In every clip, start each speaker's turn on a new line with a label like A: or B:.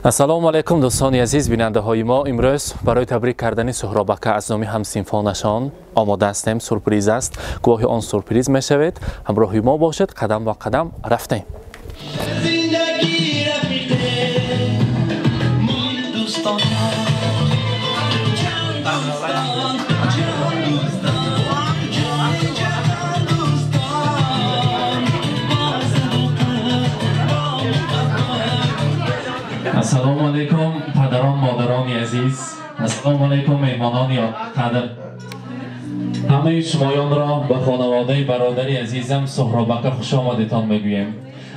A: Ассалому алайкум дӯстони азиз, бинандаҳои мо. Имрӯз барои табрик кардани Суҳробака аз номи ҳамсинфонашон омода ҳастем. Сюрприз аст, гувоҳи он сюрприз мешавед. Ҳамроҳи мо бошед, қадам ба қадам рафтем. Ассалому алайкум падарон, модарони азиз. Ассалому алайкум меҳмонони қадр. Ҳамаи шумоёнро ба хонаводаи бародари азизам Суҳробака хуш омадетон мегӯем.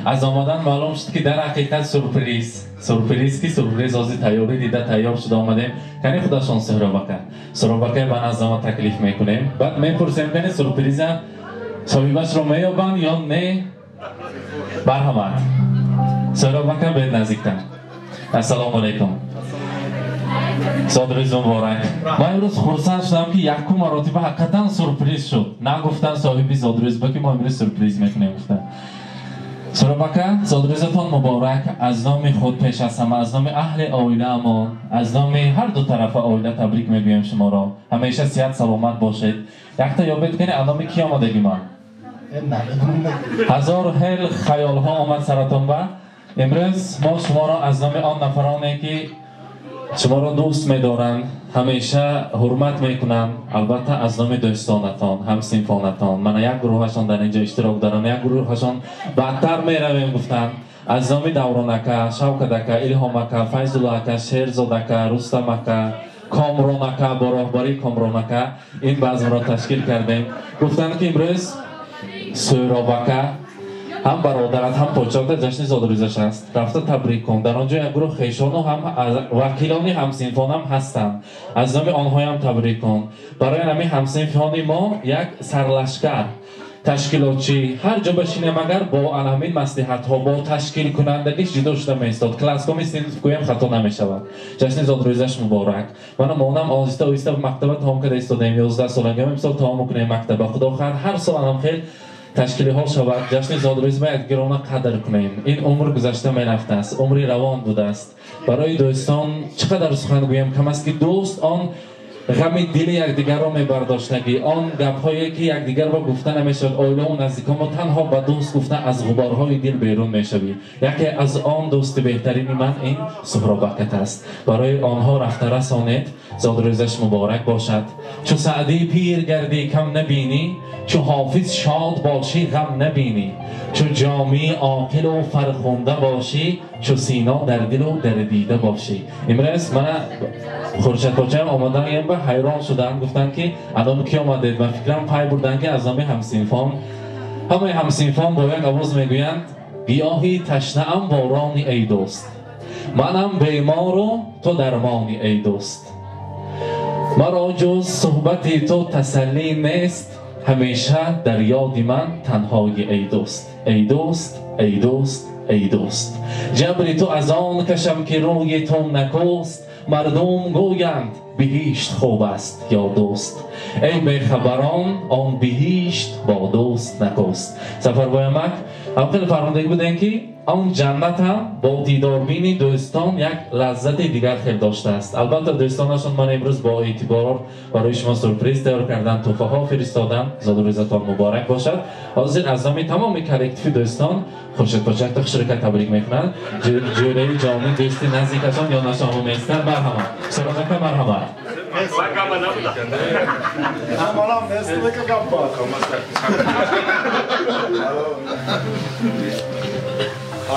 A: Аз омадан маълум шуд, ки дар ҳақиқат сюрприз, сюрприз ки сюрприз, ҳозир тайёрӣ дида тайёр шуда омадем. Кани худашон Суҳробака. Суҳробака ба назди мо таклиф мекунем. Баъд мепурсем, кани сюрприза соҳибашро меёбанд ё не? Марҳамат. Суҳробака, бед наздиктар. Ассалому алайкум. Зодрӯз муборак. Ман имрӯз хурсанд шудам, ки якум маротиба ҳақиқатан сюрприз шуд. Нагуфтан соҳиби зодрӯз ба ки мо имрӯз сюрприз мекунем гуфтан. Суҳробака, зодрӯзатон муборак. Аз номи худ пеш аз ҳама, аз номи аҳли оилаамон, аз номи ҳар ду тарафа оила табрик мегӯем шуморо. Ҳамеша сиҳат саломат бошед. Якта ёбед кани аз номи кӣ омадагӣ ман? Ҳазор хел хаёлҳо омад саратон ба. Имрӯз мо шуморо аз номи он нафароне, ки шуморо дӯст медоранд, ҳамеша ҳурмат мекунанд, албатта аз номи дӯстонатон, ҳамсинфонатон, мана як гурӯҳашон дар инҷо иштирок доранд, як гурӯҳашон баъдтар меравем гуфтанд, аз номи Давронака, Шавкадака, Илҳомака, Файзуллоака, Шерзодака, Рустамака, Комронака, бо роҳбарии Комронака ин базмро ташкил кардем. Гуфтанд, ки имрӯз Суҳробака ҳам бародарат, ҳам подшоҳта ҷашни зодрӯзаш аст, рафта табрик кун. Дар он ҷо як гурӯҳ хешону ҳам вакилони ҳамсинфонам ҳастанд, аз номи онҳоям табрик кун. Барои ҳамин ҳамсинфони мо як сарлашкар, ташкилотчӣ, ҳар ҷо башинем агар бо ҳамин маслиҳатҳо, бо ташкилкунандагиш ҷудо шуда меистод. Класскоми синф гӯям хато намешавад. Ҷашни зодрӯзаш муборак. Мана монам оҳиста оҳиста мактаба тамом карда истодаем, 11 солагиам имсол тамом мекунем мактаба. Худо хоҳад ҳар сол анам хел ташкилиҳо шавад. Ҷашни зодрӯз бояд гирона қадр кунем. Ин умр гузашта мерафтааст, умри равон будааст. Барои дӯстон чӣ қадар сухан гӯям кам аст, ки дӯст он ғами дили якдигарро мебардоштагӣ, он гапҳое ки якдигарро гуфта намешавад, оилаву наздиконмо танҳо ба дӯст гуфта аз ғуборҳои дил берун мешавӣ. Яке аз он дӯсти беҳтарини ман ин Суҳробакат аст. Барои онҳо рафта расонед. Зодрӯзаш муборак бошад. Чу Саъдӣ пир гардӣ кам набинӣ, чу Ҳофиз шод бошӣ ғам набинӣ, чу Ҷомӣ оқилу фархунда бошӣ, чу Сино дар дилу дар дида бошӣ. Имрӯз мана Хуршедпочаам омадаем ба ҳайрон шуданд, гуфтанд, ки аз номи кӣ омадед? Ба фикрам пай бурданд, ки аз номи ҳамсинфон. Ҳамаи ҳамсинфон бо як овоз мегӯянд: гиёҳи ташнаам борони эй дӯст, манам бемору ту дармони эй дӯст, маро ҷуз суҳбати ту тасаллӣ нест, ҳамеша дар ёди ман танҳои эй дӯст, эй дӯст, эй дӯст, эй дӯст. Ҷабри ту аз он кашам, ки рӯи ту накӯст, мардум гӯянд биҳишт хуб аст ё дӯст, эй бехабарон, он биҳишт бо дӯст накӯст. Сафарбоямак ҳамхел фармудагӣ будем, ки он ҷаннат ҳам бо дидорбини дӯстон як лаззати дигар хел доштааст. Албатта дӯстонашон ман имрӯз бо эътибор барои шумо сюрприз тайёр кардан, тӯҳфаҳо фиристодан. Зодрӯзатон муборак бошад. Ҳозир аз номи тамоми коллективи дӯстон Хуршедпочакта хушрӯка табрик мекунанд. Ҷӯраи ҷомӣ, дӯсти наздикашон ёнашон меистанд. Марҳамат, Суҳробака, марҳамат.
B: Амалам нест, гаппа.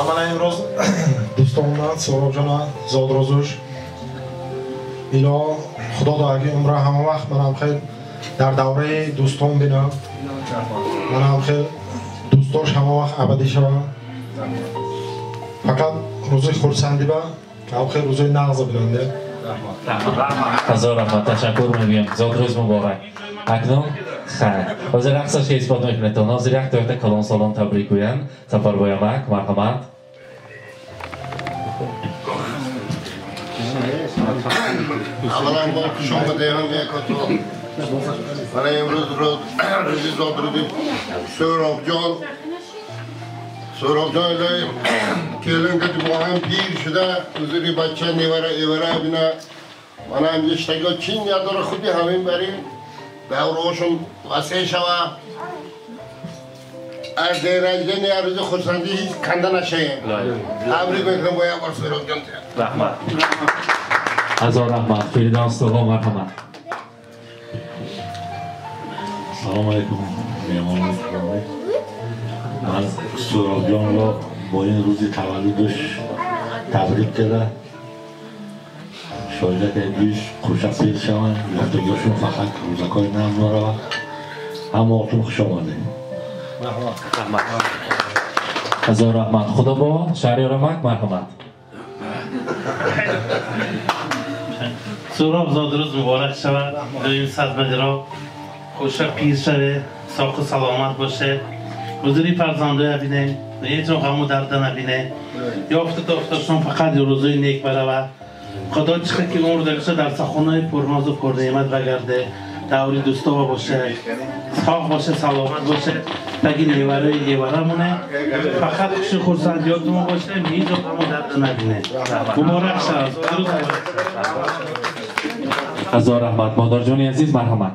B: Амала имрӯз дӯстонман Суҳробҷона зодрӯзуш. Ило Худо додаги умра ҳама вақт манам хел дар давраи дӯстон бинам. Манам хел дӯстош ҳама вақт абадӣ шавам. Фақат рӯзи хурсандӣ ба ҳам хел рӯзои нағз бинам.
A: Ҳазор раҳмат, ташаккур мегӯям. Зодрӯз муборак. Акнун хайр, ҳозир рақсаш ки исбот мекунедтон. Ҳозир як тоята калонсолон табрик гӯянд. Сафарбоямак, марҳамат.
C: Аввалан бо хуш омадем якото. Мана имрӯз рӯзи зодрӯзи Суҳробҷон. Суҳробҷон илоҳӣ келин ки бо ҳам пир шуда, ҳузури бача невара эвара бина. Мана ҳамҷиштаго чӣ ният дора худи ҳамин барин давраҳошон васеъ шава. Аз день рождения рӯзи хурсандӣ ҳеҷ канда нашаем. Табрик мекунам бо як бор Суҳробҷон.
A: Раҳмат. Ҳазор раҳмат. Фирдавс тоғо марҳамат.
D: Салом алейкум меҳмонони гиромӣ. Ман Суҳробҷонро бо ин рӯзи таваллудаш табрик карда, шоида ки дӯш хӯша пир шаванд, ёфтагиҳошон фақат рӯзакҳои нав наравад. Ҳамаотон хуш омадед.
A: Раҳмат. Ҳазор раҳмат. Худо бо Шаҳриёр амак марҳамат.
E: Суҳроб зодрӯз муборак шавад. Дуюм садбадиро хӯша пир шаве, соқу саломат боше. Ҳузури фарзандоя бинем, ҳеҷ ғаму дарда набине. Ёфта тофташон фақат рӯзои нек баравад. Худо чиха ки умр дагиша дар сахонаи пурнозу пурнеъмат багарде. Даври дӯстова боше, соғ боше, саломат боше, таги невараи евара моне. Фақат хуши хурсандиётумон боше, ҳеҷ ғаму дарда набине. Муборак шавад. Зодрӯз муборак.
A: Ҳазор раҳмат. Модарҷони азиз марҳамат.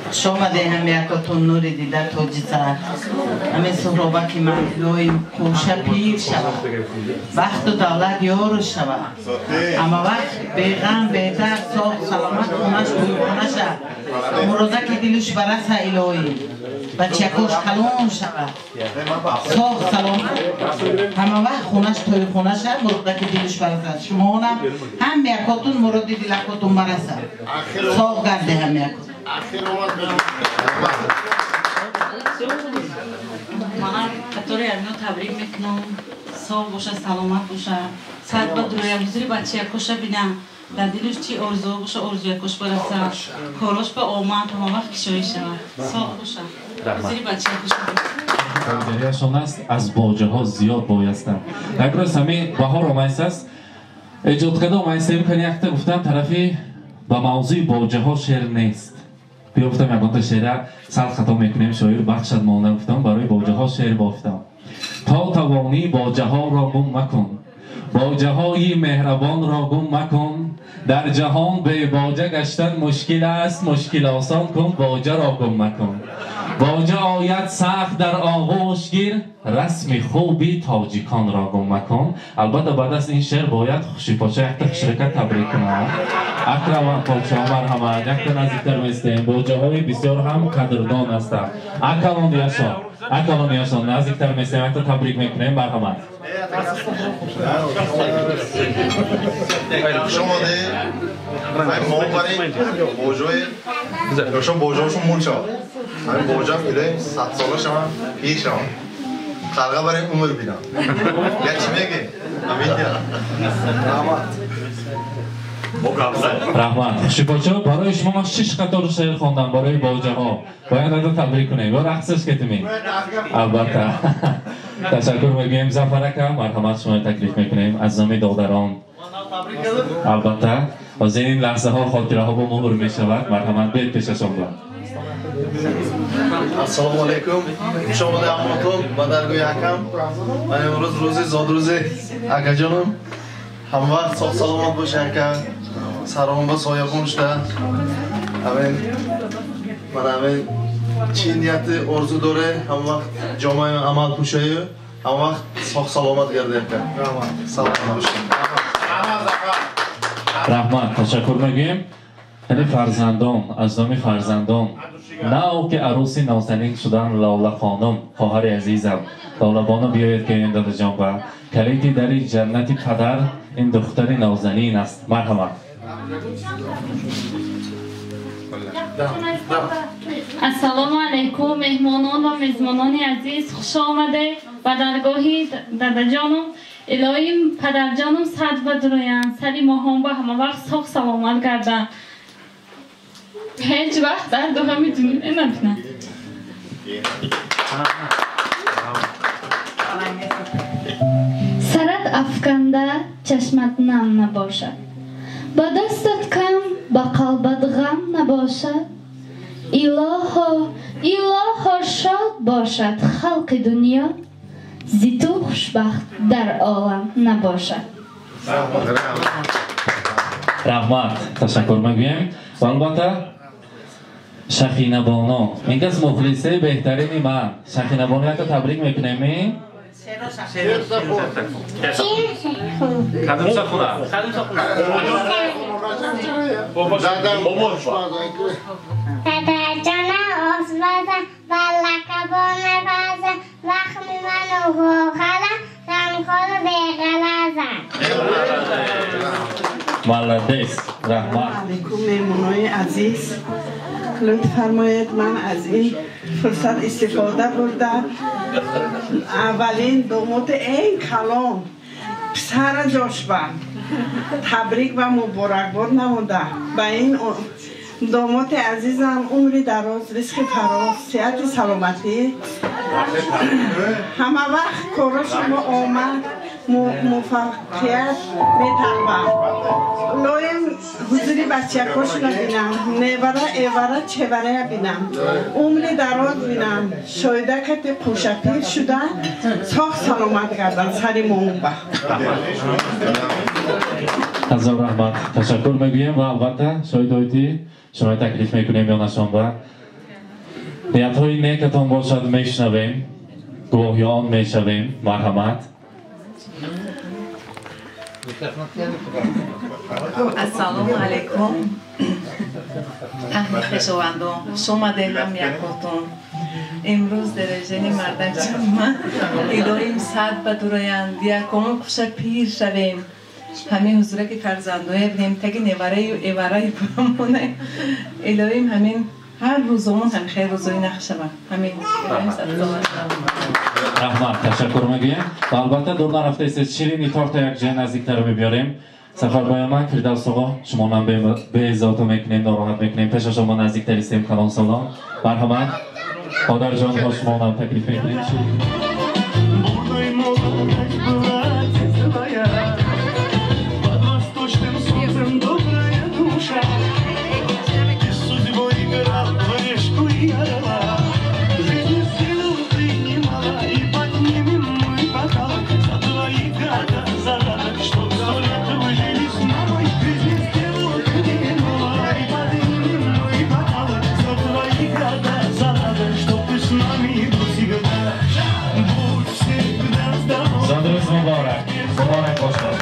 F: Хуш омадед ҳамякотон нури дида тоҷизар. Ҳамин суҳробаки маҳлӯи кӯша пир шавад, бахту давлат ёру шавад. Ҳама вақт беғам бедард соғ саломат хонаш тӯйхона шавад. Муродаки дилуш бараса илоҳӣ, бачакош калон шавад. Соғ саломат ҳама вақт хонаш тӯйхона шавад, муродаки дилуш бараса. Шумоонам ҳамякотун муроди дилакотун бараса. Соғ гарде ҳамякот.
G: Ман қатори амино табрик мекунам. Соғ боша, саломат боша. Сад ба дуроя ҳузури бачаякоша бина. Дар дилуш чӣ орзу боша, орзуякош бараса. Корош ба омад, ҳама вақт кишоӣ шавад. Соғ боша. Ҳузури бачаякоша бина.
A: Дарияшон аст, аз боҷаҳо зиёд боястанд. Як рӯз ҳамин баҳор омайсаст, эҷод карда омайсаем кани якта гуфтам тарафи ба мавзӯи боҷаҳо шеър нест. Биёфтам ягонта шеъра сар хато мекунем, шоир бахшад монда гуфтам, барои боҷаҳо шеър бофтам. То тавонӣ боҷаҳоро гум макун, боҷаҳои меҳрабонро гум макун. Дар ҷаҳон бебоҷа гаштан мушкил аст, мушкил осон кун, боҷаро гум макун. Боҷа ояд сахт дар оғӯш гир, расми хуби тоҷиконро гум макун. Албатта баъд аз ин шеър бояд Хушипоча якта хушрака табрик кунад. Акрам подшо марҳамат, якта наздиктар местем. Боҷаҳои бисёр ҳам қадрдон ҳастанд. Акалон яшон, акалон яшон наздиктар местем, якта табрик мекунем, марҳамат.
H: Хуш омадед. Мо барем боҷои ёшон боҷаҳошон мул шавад. Ҳамин боҷаам илоҳим садсола шаванд, пир шаванд. Қалға барем умр бинам. Я чӣ мегӣ? Амин. Раҳмат.
A: Раҳмат. Хушипочо, барои шумо ман 6 қатор шеър хондам барои боҷаҳо. Бояд ада табрик кунем. Ё рақсаш кетимем. Албатта. Ташаккур мегӯем Зафар ака, марҳамат шуморо таклиф мекунем аз номи додарон. Албатта, ҳозир ин лаҳзаҳо хотираҳо бо муҳр мешавад. Марҳамат биёед пешашон ба.
H: Ассалому алайкум. Хуш омадед ҳамаатон ба даргоҳи акам. Ман имрӯз рӯзи зодрӯзи акаҷонам. Ҳама вақт соғ саломат бошед ака. Саромон ба соябон шуда. Ҳамин ман ҳамин чӣ нияти орзу доре, ҳама вақт ҷомаи амал пӯшаю, ҳама вақт соғ саломат гардед ака. Саломат бошед.
A: Раҳмат, ташаккур мегӯем. Яъне фарзандон, аз номи фарзандон нав ки арӯси нозанин шудан Лола хонум, хоҳари азизам Лолабону, биёед ки ин дадаҷон ба калиди дари ҷаннати падар ин духтари нозанин аст. Марҳамат.
I: Ассалому алайкум меҳмонон ва мезмонони азиз, хуш омадед ба даргоҳи дадаҷонум. Илоҳим падарҷонум сад ба дуроянд, сари моҳон ба ҳама вақт соғ саломат гарданд. Ҳеҷ вақт дарду ғами дунё набинанд.
J: Сарат афканда чашмат нам набошад, ба дастат кам, ба қалбат ғам набошад. Илоҳо, илоҳо шод бошад халқи дунё, зи ту хушбахт дар олам набошад.
A: Раҳмат, ташаккур мегӯем. Ва албатта Шахинабоно, ин кас мухлисаи беҳтарини ман. Шахинабоно якта табрик мекунем. Кадом сахуна?
K: Дадаҷона осбаза ва лакабона база вахми ману хохала ғамхору беғалаза.
A: Молодец, раҳмат.
F: Алейкум меҳмонои азиз, лутф фармоед ман аз ин фурсат истифода бурда аввалин домоди эн калон писара ҷошба табрик ва муборакбод намуда ба ин домоди азизам умри дароз, ризқи фароз, сиҳати саломатӣ, ҳама вақт коро шумо омад, муваффақият металбам. Лоим ҳузури бачакошона бинам, невара, эвара, чеварая бинам, умри дароз бинам, шоида кати қӯшапир шуда соғ саломат гарданд сари моумба.
A: Ҳазор раҳмат, ташаккур мегӯем ва албатта шоҳидоити шумои таклиф мекунем ёнашонба. Ниятҳои некатон бошад, мешунавем, гувоҳи он мешавем. Марҳамат.
L: Ассалому алайкум аҳли хешовандон, хуш омадед ҳам якотон. Имрӯз дараҷани мардакчама илоҳим сад ба дуроянд, якомон хуша пир шавем, ҳамин ҳузураки фарзандое бинем, таги невараю эвараи бурамона. Илоҳим ҳамин ҳар рӯзомон ҳам хел рӯзои нах шавад. Ҳамин илоҳим сад солат шавад.
A: Раҳмат, ташаккур мегӯем. Ва албатта дур нарафтаистед, ширини торта як ҷоя наздиктар мебиёрем. Сафарбояман Фирдавс оғо, шумонам беиззото мекунем, нороҳат мекунем. Пеша шумо наздиктар истем, калонсолон. Марҳамат, модарҷонҳо шумонам таклиф мекунем. Муборак, муборак бошад.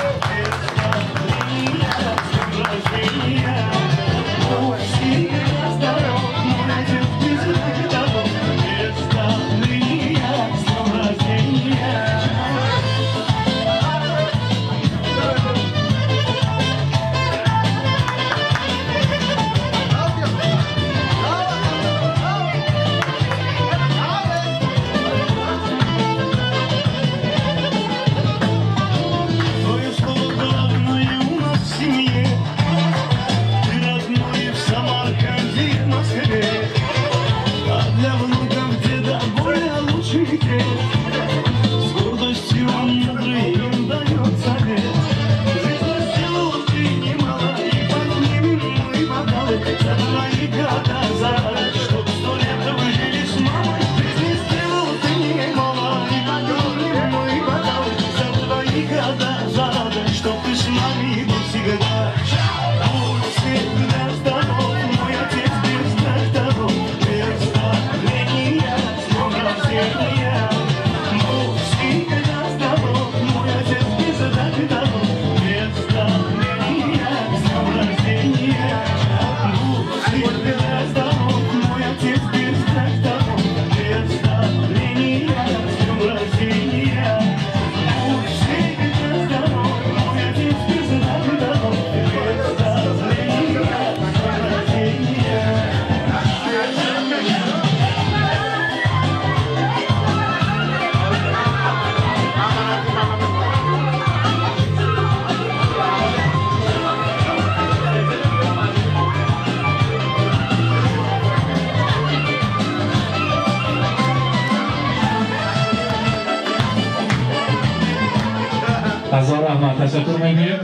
A: Ташаккур мегӯем.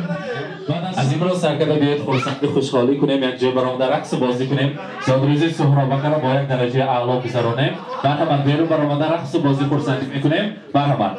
A: Аз Аз имрӯз сар карда биёед хурсанди хушҳолӣ кунем, якҷоя баромада рақсу бозӣ кунем, зодрӯзи Суҳробакаро бо як дараҷаи аъло гузаронем. Марҳамат, берун баромада рақсу бозӣ хурсандӣ мекунем. Марҳамат.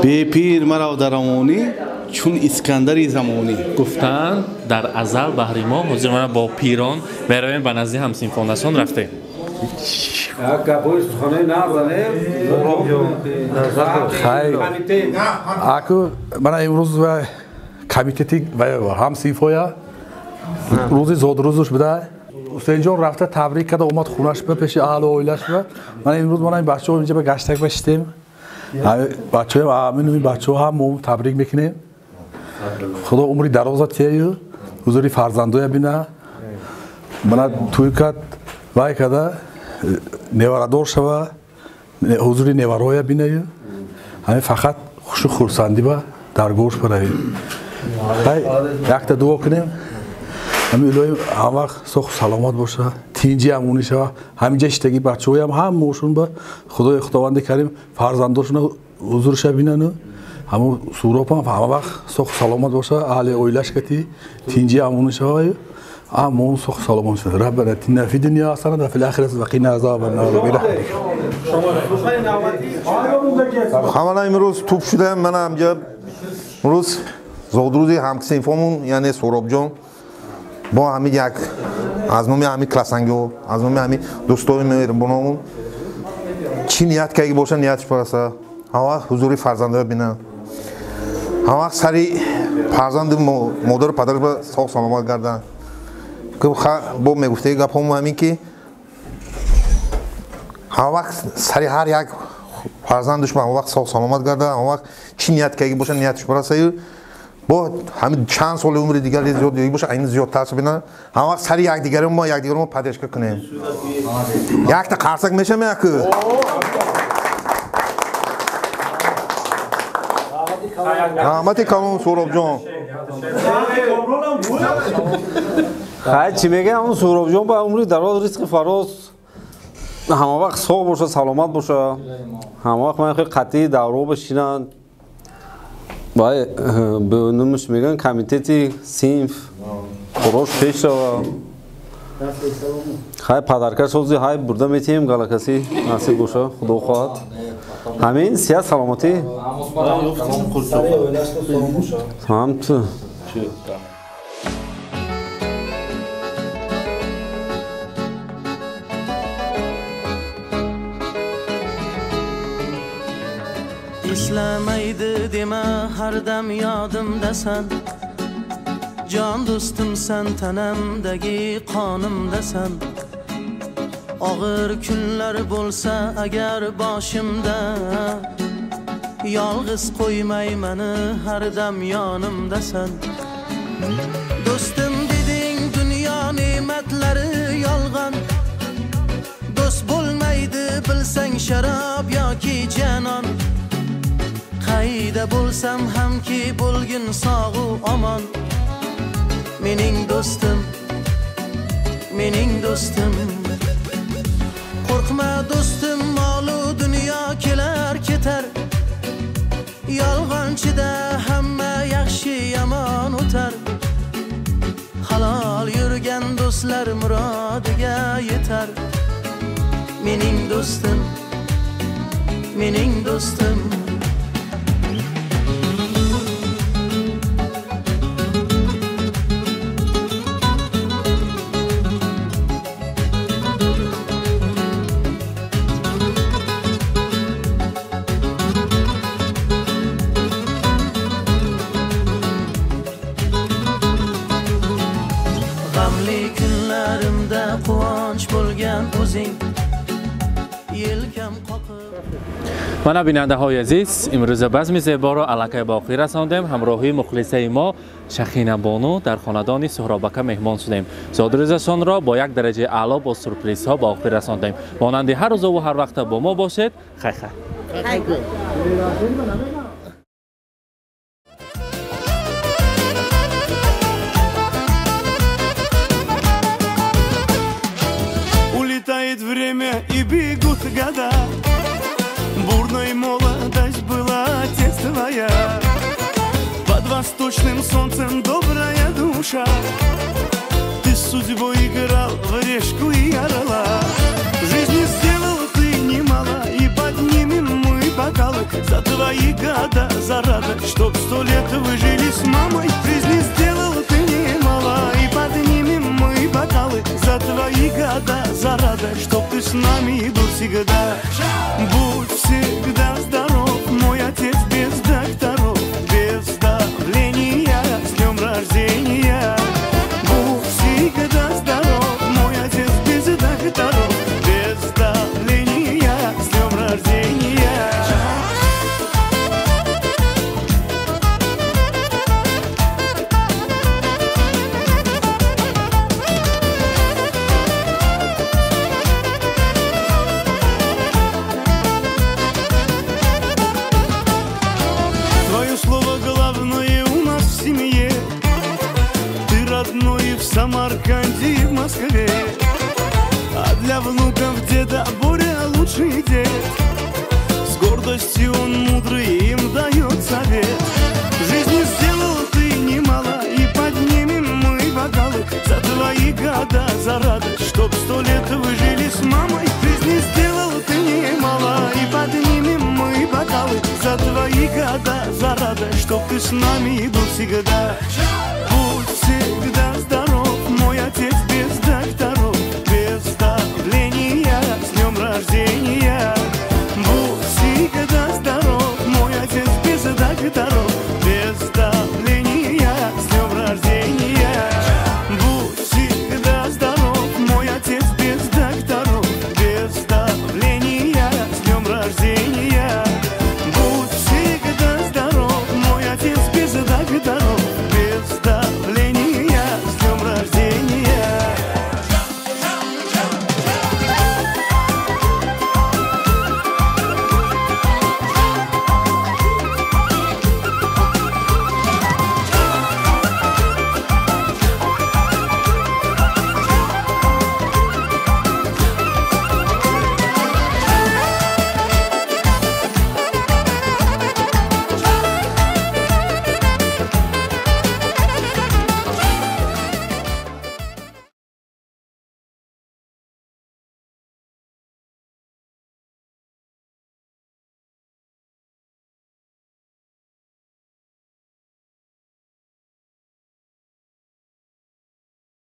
M: Бепир маро дар амонӣ чун Искандари замонӣ.
A: Гуфтанд дар азал баҳри мо. Ҳозир мана бо пирон меравем ба назди ҳамсинфонашон рафтем.
N: Аку мана имрӯз комитети ҳамсинфоя рӯзи зодрӯзаш буда. Ҳусейнҷон рафта табрик карда омад хунаш ба пеши аҳлу оилаш ба. Мана имрӯз мана бачаҳо инҷа ба гаштак башидем. Бачаҳо амин бачаҳо ҳам мо табрик мекунем. Худо умри дароза тияю ҳузури фарзандоя бина. Мана тӯй кард вай карда неварадор шава, ҳузури невароя бинаю. Ҳамин фақат хушу хурсандӣ ба даргоҳш баравем. Якта дуо кунем. Ҳамин илоҳим ҳам вақт соху саломат боша, тинҷи амонӣ шава. Ҳаминҷа иштаги бачаҳоям ҳамаошон ба Худои Худованди Карим фарзандошона ҳузурша бинану ҳамун Суҳробам ҳама вақт соху саломат боша, аҳли оилаш кати тинҷи амонӣ шава. Ҳамаон соху саломат шава. Раббана атина фи дунё ҳасанатан ва фил охирати ва қина азобан нор.
O: Ҳамана имрӯз туп шудам. Мана ҳамҷа имрӯз зодрӯзи ҳамксинфомон, яъне Суҳробҷон, бо ҳамин як аз номи ҳамин классангиҳо, аз номи ҳамин дӯстои меҳрубономон чӣ ният кардаги боша, ниятш бараса. Ҳамавақт ҳузури фарзандоя бинам, ҳамавақт сари фарзанди модару падараш ба соғ саломат гарданд. Бо мегуфтаги гапҳомо ҳамин ки ҳамавақт сари ҳар як фарзандаш ба ҳамавақт соғ саломат гардад, ҳамавақт чӣ ният кардаги боша, ниятш барасаю. Бо ҳамин чанд соли умри дигар зиёд боша, айн зиёдтар бина. Ҳамавақт сари якдигаро мо якдигаро мо падешка кунем. Якта қарсак мешам яку. Раҳмати калон Суҳробҷон.
M: Хай чӣ мегӯям, он Суҳробҷон ба умри дароз, ризқи фароз, ҳамавақт соғ боша, саломат боша. Ҳамавақт ман хеле қатъӣ давро бишинанд. Вай ба номаш мегӯянд комитети синф хӯрош пеш шава. Хай падаркаш ҳози ҳай бурда метиҳем галакаси насиб боша, худо хоҳад. Ҳамин сиҳат саломатӣ. Ҳам ту.
P: Eslamaydi dema har dam yodimdasan, jon do'stimsan, tanamdagi qonimdasan. Og'ir kunlar bo'lsa agar boshimda, yolg'iz qo'ymay meni har dam yonimdasan. Do'stim deding dunyo ne'matlari yolg'on, do'st bo'lmaydi bilsang sharob yoki janon. Qayda bo'lsam hamki bo'lgin sog'u omon, mening do'stim, mening do'stim. Qo'rqma do'stim, molu dunyo kelar ketar, yolg'onchida hamma yaxshi yomon o'tar. Halol yurgan do'stlar murodiga yetar, mening do'stim, mening do'stim.
A: Мана бинандаҳои азиз, имрӯза базми зеборо аллакай ба охир расондем. Ҳамроҳии мухлисаи мо Шахина Бону дар хонадони Суҳробака меҳмон шудем. Зодрӯзашонро бо як дараҷаи аъло бо сюрпризҳо ба охир расондем. Монанди ҳар рӯзову ҳар вақта бо мо бошед. Хай хай.
Q: Улетает время и бегут года. Бурной молодость была, отец твоя. Под восточным солнцем добрая душа. Ты с судьбой играл в решку и орла. Жизни сделал ты немало, и поднимем мы бокалы за твои года. года за радость, чтоб 100 лет вы жили с мамой. Жизни сделал ты немало, и поднимем мы бокалы за твои года, за радость, чтоб ты с нами был всегда. Будь всегда здоров, мой отец без докторов, без давления, с днем рождения. Будь всегда здоров, мой отец без докторов, без давления, с днем рождения. Твое слово главное у нас в семье. Ты родной в Самарканде и в Москве. А для внуков деда Боря лучший дед. С гордостью он мудрый им дает совет. В жизни сделал ты немало, и поднимем мы бокалы за твои года, за радость, чтоб 100 лет вы жили с мамой. В жизни сделал ты немало, и поднимем мы бокалы за твои года, за радость, чтоб ты с нами был всегда. Будь всегда здоров, мой отец без докторов, без давления, с днем рождения.